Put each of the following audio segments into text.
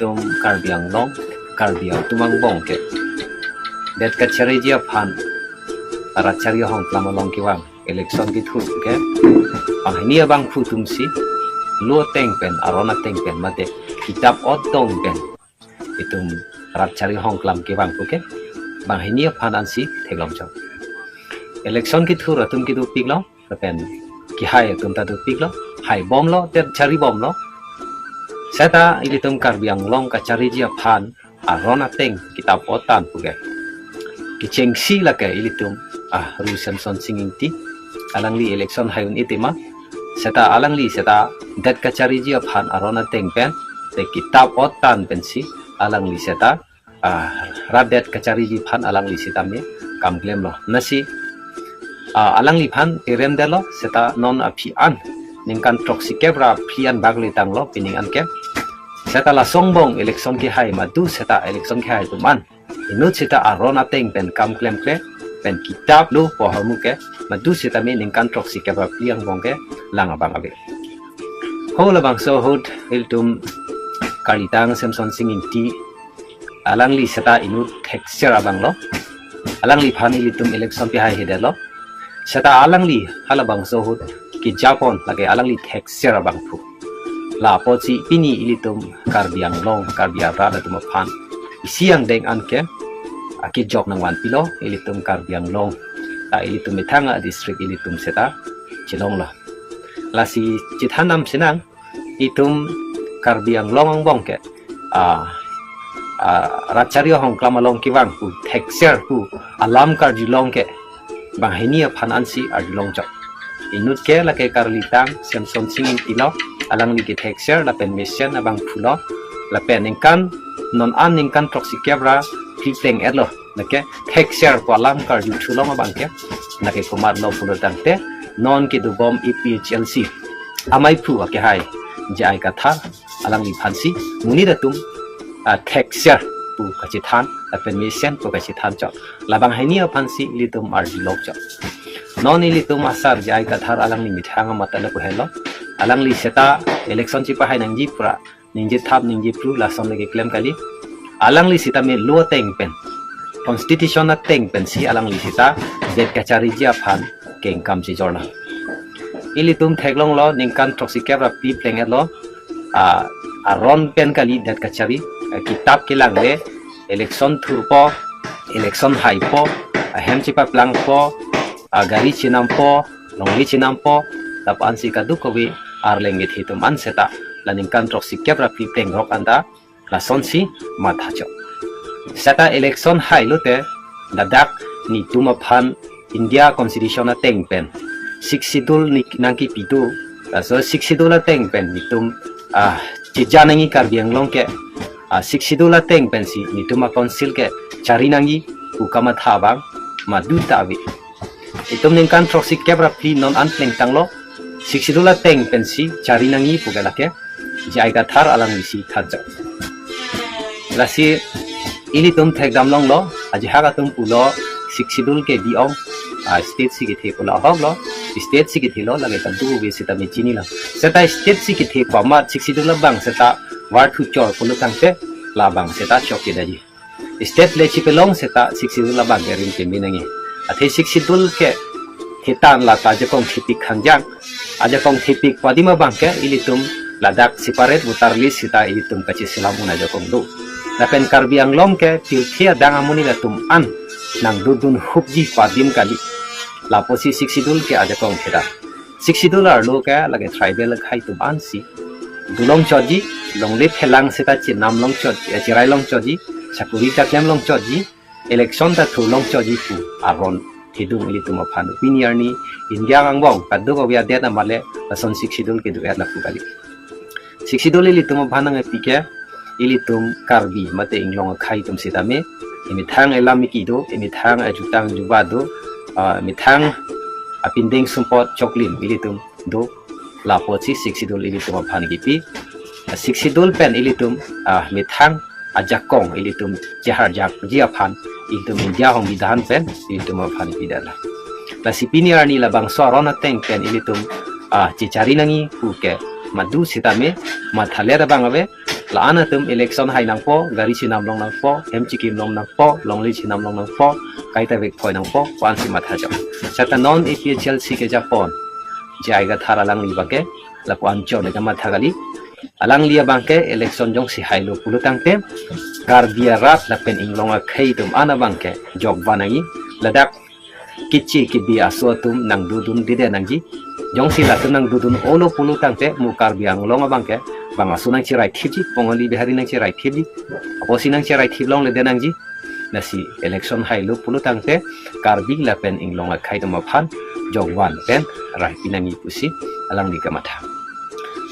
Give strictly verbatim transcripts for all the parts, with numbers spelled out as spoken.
ilitum Karbi Anglong, Karbi atum angbong ke det kachariji aphan rat chari ahongklam along kevang election kethur ke banghini abangphu atumsi lo ateng pen, aron ateng pen mate kitap otong pen itum rat chari ahongklam kevang pu ke banghini aphan ansi theklongchot. Election kethur atum kedopiklo, lapen kehai atum ta dopiklo, haibomlo, det charibomlo. Seta ilitum Karbi Anglong kachariji aphan aron ateng kitap otan pu ke kechengsi lake ilitum, ah, Ru Semsonsing Ingti, alangli election hai un-e tema, seta alangli seta det kachariji aphan aron ateng pen te kitap otan pensi alangli seta, ah, rat det kachariji aphan alangli sitame kam klemlo. Lasi, ah, alangliphan terem detlo, seta non aphi an ningkan throksi kep ra phli an bak le tanglo, pining an ke. Seta lason angbong election kehai madu seta election kehai atum an inut seta aron ateng pen kam klemkle pen kitap lo pu ahormu ke madu sitame ningkan throksi kep ra phli angbong ke lang abang ave. Ho labangso ahut ilitum karlitang Semsonsing Ingti, alangli seta inut thekser abanglo. Alangliphan ilitum election pehai he detlo. Seta alangli halabangso ahut kejapon lake alangli thekser abangphu. La apotsi pini ilitum Karbi Anglong, Karbi arat atum aphan isi angdeng an ke akejok nangvanpilo ilitum Karbi Anglong. Ta ilitum methang adistrict ilitum seta chelonglo. Lasi chethan nam sinang, itum Karbi Anglong angbong ke, ah, ah, rat chari ahongklam along kevang pu, thekser pu alam karjulong ke banghini aphan ansi arjulongchot. Inut ke lake karlitang Semsonsing Ingtilo, alangli ke thekser lapen mesen abangphulo, lapen ningkan non an ningkan throksi kep ra phli pleng etlo, lake thekser pu alam karju thulong abang ke, lake komatlo pulo tangte non kedobom A P H L C amaiphu akehai J I Kathar alangliphansi monit atum, ah, thekser pu kachethan lapen mesen pu kachethanchot. Labang hini aphansi ilitum arjulongchot. Non ilitum asar J I Kathar alangli methang amat ta lapu helo. Alangli seta election chepahai nangji pura ningje thap ningje phru lason lake klem kali. Alangli sitame lo ateng pen, constitution ateng pensi alangli seta det kachariji aphan kengkam chejorlo. Ilitum theklonglo ningkan throksi kep ra phli pleng etlo, ah, aron pen kali det kachari, ah, kitap kelang le, election thurpo, election haipo, ahem chepaplangpo, ah, gari chenampo, longle chenampo, lapu ansi kadokave arleng kethe atum an seta la ningkan throksi kep ra phli pleng rok anta lasonsi mathachot. Seta election hai lote ladak netum aphan India Constitution ateng pen Sixth Schedule ni nangkepi do, laso Sixth Schedule ateng pen netum, ah, cheja nangji Karbi Anglong ke, ah, Sixth Schedule ateng pensi netum a-council ke chari nangji pu kamatha abang madu ta ave. Itum ningkan throksi kep ra phli non an plengtanglo, Sixth Schedule ateng pensi chari nangji pu ke lake J I Kathar alanglisi thanchot. Lasi ilitum thekdam longlo, ajahak atum pulo Sixth Schedule ke bi-ong, ah, state si kethe pulo ahoklo, state si kethelo lake kadokave sitame chinilang. Seta state si kethe pu amat Sixth Schedule abang seta varthu chor pulo tangte labang seta chokche daji. State le chipelong seta Sixth Schedule abang ke ring keme nangji. Athe Sixth Schedule ke thetan lata ajakong thepik khangjang. Ajakong thepik pu adim abang ke ilitum ladak separate voter list seta ilitum kacheselam un ajakong do. Lapen Karbi Anglong ke pirthe adang amonit atum an nangdodun hupji pu adim kali. Lapusi Sixth Schedule ke ajakong thetan. Sixth Schedule arlo ke lake tribal akhei atum ansi dolongchotji, longle phelang seta chenam longchot, eh, cherai longchotji, sakuri ta klem longchotji, election ta thu longchotji pu aron thedung ilitum aphan. Pini arni India angbong kadokave adet amat le lason Sixth Schedule kedo-et lapu kali. Sixth Schedule ilitum aphan nangkepi ke ilitum Karbi mate inglong akhei atum sitame, emethang elam eki do, emethang ajutang juba do, ah, emethang apindeng sumpot choklim ilitum do, lapusi Sixth Schedule ilitum aphan kipi. Ah, Sixth Schedule pen ilitum, ah, methang ajakong ilitum cheharjakji aphan ilitum India Songbidhan pen ilitum aphan pidetlo. Lasi pini arni labangso aron ateng pen ilitum, ah, chechari nangji pu ke madu sitame mathalet abang ave, La-an atum election hai nangpo, gari chinam long nangpo, hem chikim long nangpo, longle chinam long nangpo, kaita vek phoi nangpo, pu-an si matha jok. Seta non A P H L C kejapon J I Kathar alangli abangke lapu-an chot le kamatha kali. Alangli abangke election jongsi hailo pulo tangte Karbi arat lapen inglong akhei atum an abangke jokvan nangji, ladak kichi kibi aso atum nangdodundedet nangji. Jongsi latum nangdodun-olo pulo tangte mo Karbi Anglong abangke bang aso nangcheraithipji, Bongali Bihari nangcheraithipji, apotsi nangcheraithip longledet nangji. Lasi election hailo pulo tangte Karbi lapen inglong akhei atum aphan jokvan pen raipi nangji pusi alangli kamatha.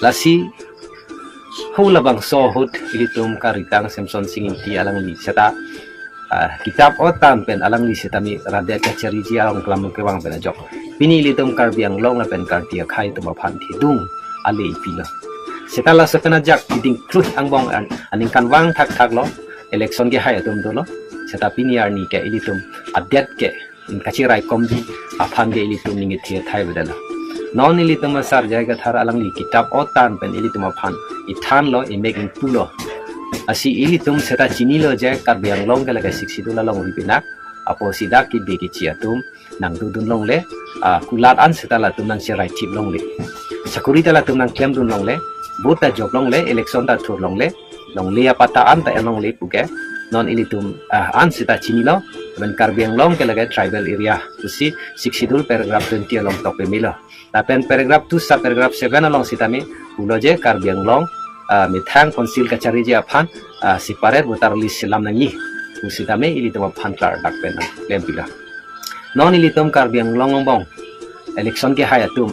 Lasi hu labangso ahut ilitum karitang Semsonsing Ingti alangli seta, ah, kitap otan pen alangli setame radet kachariji arong kelam kevang pen ajok pini ilitum Karbi Anglong lapen Karbi akhei atum aphan thedung ale ipilo. Seta laso pen ajak keding krut angbong an-, aningkanvang thakthak lo, election kehai atum dolo. Seta pini arni ke ilitum adet ke kacheraikomji aphan ke ilitum ningje thethai bedala. Non ilitum asar J I Kathar alangli kitap otan pen ilitum aphan ithanlo, imek ingpulo. Lasi ilitum seta chinilo je Karbi Anglong ke lake Sixth Schedule alongri pinak, apotsi dak kibi kichi atum nangdodun longle, ah, kulat an seta latum nangcheraithip longle. Sakuri ta latum nangklemdun longle, vote ta jok longle, election ta thur longle, longle apatta an ta en longle puke non ilitum, ah, an seta chinilo. Lapen Karbi Anglong ke lake tribal area pusi Sixth Schedule paragraph twenty along tok pemelo. Lapen paragraph two sub paragraph seven along setame pulo je Karbi Anglong, ah, methang council kachariji aphan, ah, separate voter list selam nangji pu setame ilitum aphan klardak pen nangklempilo. Non ilitum Karbi Anglong angbong election kehai atum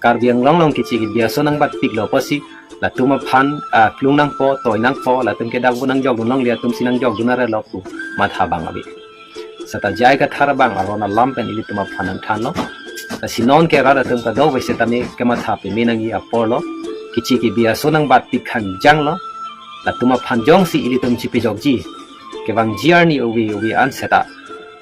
Karbi Anglong along kichi kibi aso nangbatpiklo apotsi latum aphan, ah, klung nangpo, toi nangpo, latum ke dak vote nangjokdun longle, atumsi nangjokdun arelo pu matha abang ave. Seta J I Kathar abang aron alam pen ilitum aphan nangthanlo. Lasi non ke rat atum kadokave setame kematha peme nangji aporlo. Kichi kibi aso nangbatpik khangjanglo. Latum aphan jongsi ilitum chipejokji, kevangji arni ove ove an seta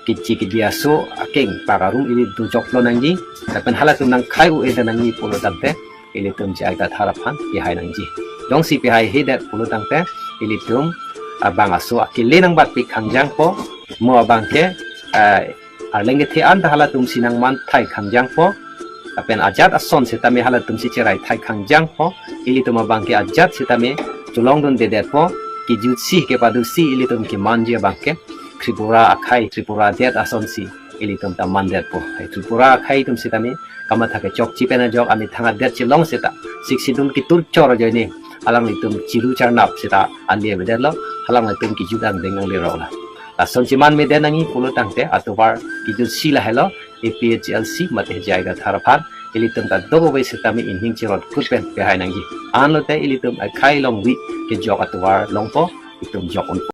kichi kibi aso akeng pak arum ili dojoklo nangji, lapen halatum nangkhai u-edet nangji pulo tangte ilitum J I Kathar aphan pehai nangji. Jongsi pehaihedet pulo tangte ilitum abang aso akele nangbatpik khangjangpo, mo abangke, eh, arleng kethe an ta halatumsi nangmanthai khangjangpo. Lapen ajat ason setame halatumsi cheraithai khangjangpo. Ilitum abangke ajat setame cholongdundedetpo. Kijutsi kepadutsi ilitum kemanji abangke Tripura akhei, Tripura adet asonsi ilitum ta mandetpo. Hai Tripura akhei atum setame kamatha kechokche pen ajok amethang adet chelong seta Sixth Schedule ketur chor ajoine alanglitum chiru charnap seta ale avedetlo, alanglitum kijut angdeng angleroklo. Lason chemanmedet nangji pulo tangte atovar kijutsi lahelo, A P H L C mate J I Kathar aphan ilitum kadokave setame inghing cherot kut pen pehai nangji. Anlote ilitum akhei along wi kejok atovar longpo, itum jok unpo.